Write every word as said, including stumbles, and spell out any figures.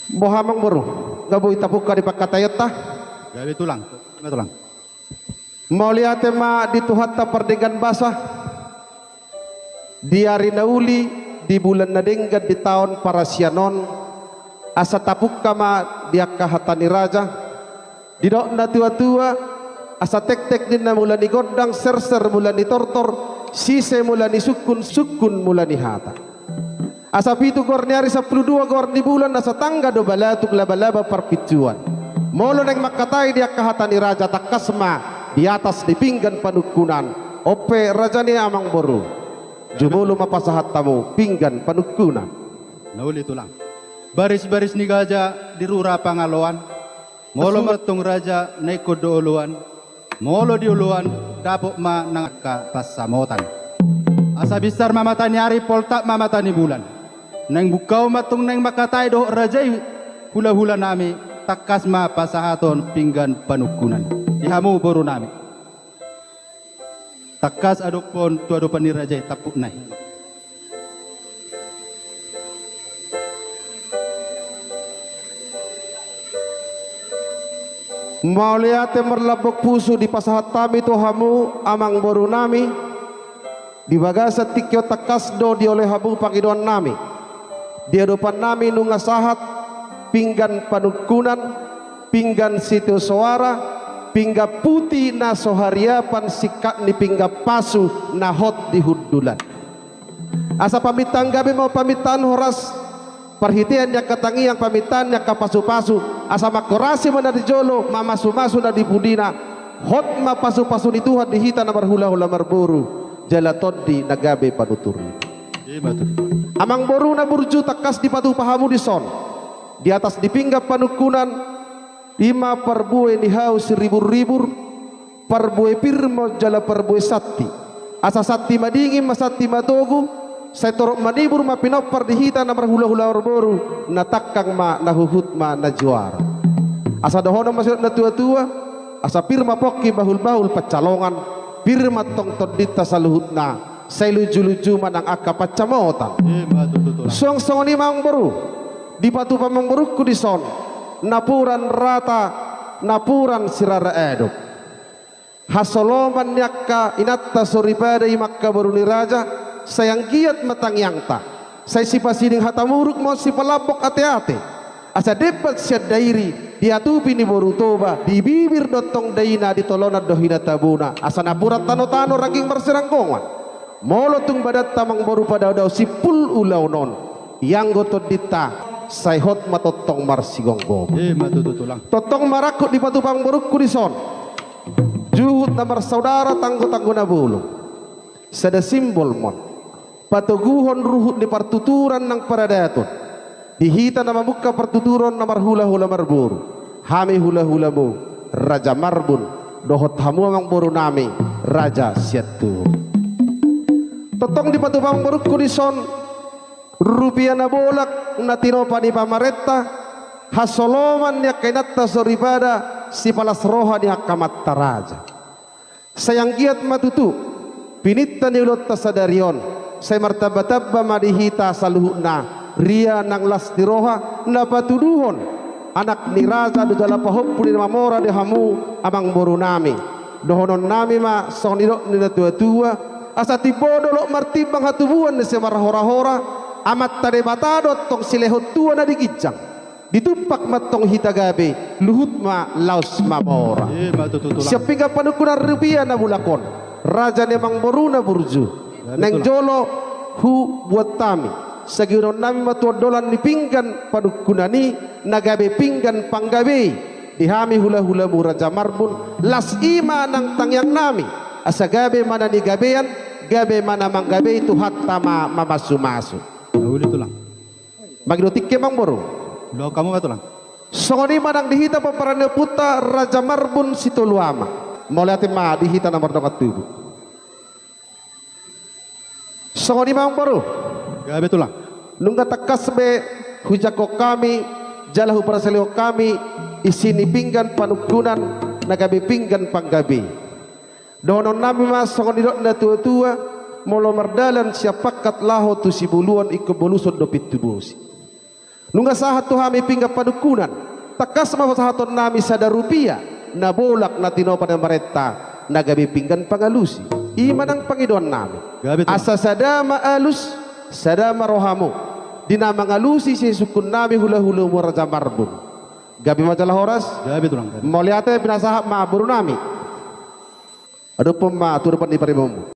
Boha amangboru, nga boi tapungka di pangkataionta? Gabe tulang, gabe tulang. Mauliate ma di Tuhanta pardenggan basa, di ari na uli, di bulan na denggan, di taon parasian on, asa tapungka ma di angka hata ni raja. Didok na tuatua, asa tektek ninna mula ni gondang, serser mula ni tortor, sise mula ni sungkun, sungkun mula ni hata. Asa pitu goar ni ari, sampulu dua goar ni bulan, asa tangga do balatuk, labalaba parpinsuan. Molo naeng mangkatai di angka hata ni raja, tangkas ma di atas ni pinggan panungkunan. On pe raja ni amangboru, jumolo ma pasahat hamu pinggan panungkunan. Na uli tulang. Baris-baris ni gaja di rura Pangaloan. Molo mantong raja na ingkon do oloan, molo di oloan, dapot ma nang angka pansamotan. Asa binsar ma mata ni ari, poltak ma mata ni bulan. Naeng bungka on mantong naeng mangkatai dohot raja i, hula-hula nami, tangkas ma pasahathon pinggan panungkunan di hamu boru nami. Tangkas adophon tu adopan ni raja i tampukna i. Mauliate marlambok pusu dipasahat hami tu hamu amangboru nami. Di bagasan tingki on tangkas do dioloi hamu pangidoan nami. Di adopan nami nunga sahat pinggan panungkunan, pinggan sitio soara, pinggan puti na so hariapan, singkat ni pinggan pasu na hot di hundulan. Asa pamintaan gabe ma, pamintaan horas, parhitean ni angka tangiang, pamintaan ni angka pasu-pasu, asa manghorasi ma na di jolo, mamasu-masu na di pudina, hot ma pasu-pasu ni Tuhan di hita na marhula-hula marboru, jala tondi na gabe panuturi. Ima tutu. Amangboru na burju, tangkas dipatupa hamu dison. Di atas ni pinggan panungkunan, ima parbue ni hau siribur-ribur, parbue pir ma on jala parbue santi. Asa santi madingin ma, santi matogu, sai torop manibur ma pinompar di hita na marhula-hula marboru, na tangkang ma, na huhut ma, na juara. Asa dohonon ma sidok na tua-tua, asa pir ma pongki bahul-bahul pansalongan, pir ma tong tondinta saluhutna, sai luju-luju ma nang angka pansamotan. Ima tutu tulang. Suang songon i ma amangboru, dipatupa amangborungku dison, napuran rata, napuran sirara adong. Hasoloman ni angka inanta soripada, i ma angka boru ni raja, sai anggiat ma tangiangta. Sai sipasiding hata muruk ma on, sipalambok ate-ate. Asa demban sian dairi, di atupi ni boru Toba, di bibir do tong daina, di tolonan do hinatabuna. Asa napuran tano-tano, rangging marsiranggongan. Molo tung badanta amangboru padao-dao simpul ulaon on, ianggo tondinta, sai hot ma tongtong marsigomgoman. Ima tutu tulang. Tongtong ma rangkut dipatupa amangborungku dison. Juhut na marsaudara, tanggo-tanggo na bolon. Sada simbol ma on. Patoguhon ruhut ni partuturan nang paradaton. Di hita na mamungka partuturan na marhula-hula marboru. Hami hula-hulamu, Raja Marbun, dohot hamu amangboru nami, Raja Sianturi. Tongtong dipatupa amangborungku dison, rupia na bolak, na tinopa ni pamarenta, hasoloman ni angka inanta soripada, sipalas roha ni angka amanta raja. Sai anggiat ma tutu, pininta ni ulaonta sadari on, sai martamba-tamba ma di hita saluhutna, ria nang las ni roha, na patuduhon, anak ni raja do jala pahompu ni na mamora di hamu, amangboru nami. Dohonon nami ma, songon nidok ni na tua-tua, asa timbo dolok martimbang hatubuan ni simarhora-hora, Amanta Debata do tong silehon tua na di ginjang. Ditumpak ma tong hita gabe, luhut ma laos mamora. Ima tutu tulang. Sian pinggan panungkunan rupia na bolak on, raja ni amangboru na burju. Gabe tulang. Naeng jolo hubuat hami, sagihon nami ma tu ondolan ni pinggan panungkunan i, na gabe pinggan panggabe i. Di hami hula-hulamu Raja Marbun, las i ma nang tangiang nami, asa gabe ma na nigabean, gabe ma na manggabe i, Tuhanta ma mamasu-masu. Na uli tulang. Mangido tingki amangboru. Ulaon hamu ma tulang. Songon i ma nang di hita pomparan ni ompunta Raja Marbun Sitolu Ama. Mauliate ma di hita na mardongan tubu. Songon i ma amangboru. Gabe tulang. Nunga tangkas be hujangkon hami, jala huparsalihon hami, isi ni pinggan panungkunan, na gabe pinggan panggabe i. Dohonon nami ma songon nidok na tua-tua, molo mardalan sian Pangkat laho tu Sibuluan, ingkon boluson do pintu bosi. Nunga sahat tu hami pinggan panungkunan, tangkas ma pasahatonnami sada rupia na bolak na tinopa ni marenta na gabe pinggan pangalusi. I ma nang pangidoannami. Gabe tu. Asa sada ma alus, sada ma rohamu di na mangalusi sisungkunnami hulahulamu Raja Marbun. Gabe ma jala horas. Gabe tulang, gabe. Mauliate, pinasahat ma borunami. Adong pe ma turupan ni paribanmu.